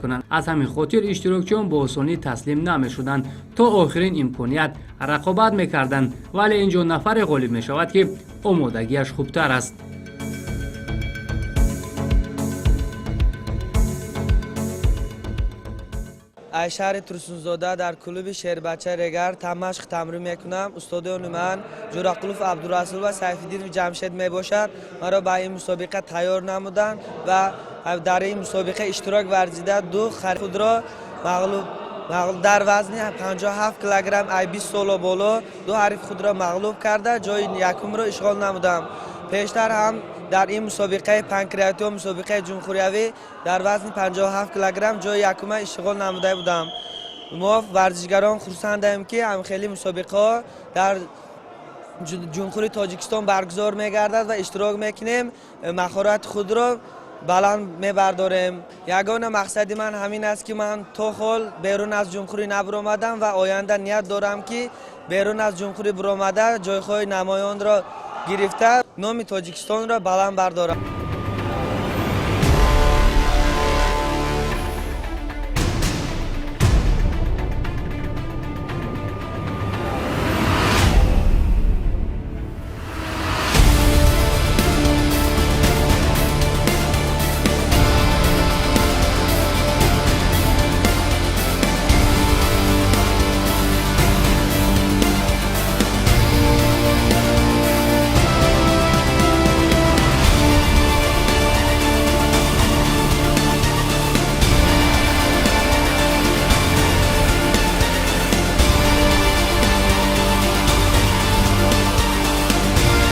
Кунанд. Аз ҳамин хотир иштирокчиён бо осонӣ таслим намешуданд, то охирин имконият рақобат мекарданд, вале ин ҷо нафаре ғолиб мешавад, ки омодагиаш хубтар аст. Ай шаҳри Турсунзода, дар клуби Шербача Регар машқ тамрин мекунам. Устодони ман Ҷурақулов Абдурасул ва Сайфиддинов Ҷамшед мебошад. Маро ба ин мусобиқа тайёр намуданд ва дар ин мусобиқа иштирок варзида, ду ҳарифи худро мағлуб дар вазни 57 килограмм, ай 20 соло боло, ду ҳариф худро мағлуб карда, ҷои якумро ишғол намудам. Пештар ҳам дар ин мусобиқаи панкратион, мусобиқаи ҷумҳуриявӣ, дар вазни 57 килограмм ҷои якума ишғол намуда будам. Мо, варзишгарон, хурсандаем, ки ҳамхели мусобиқаҳо дар Ҷумҳурии Тоҷикистон баргузор мегардад ва иштирок мекунем, маҳорати худро баланд мебардорем. Ягона мақсади ман ҳамин аст, ки ман то ҳол берун аз ҷумҳурӣ набуромадам ва оянда ният дорам, ки берун аз ҷумҳурӣ буромада, ҷойҳои намоёнро гирифта, номи Тоҷикистонро баланд бардорам.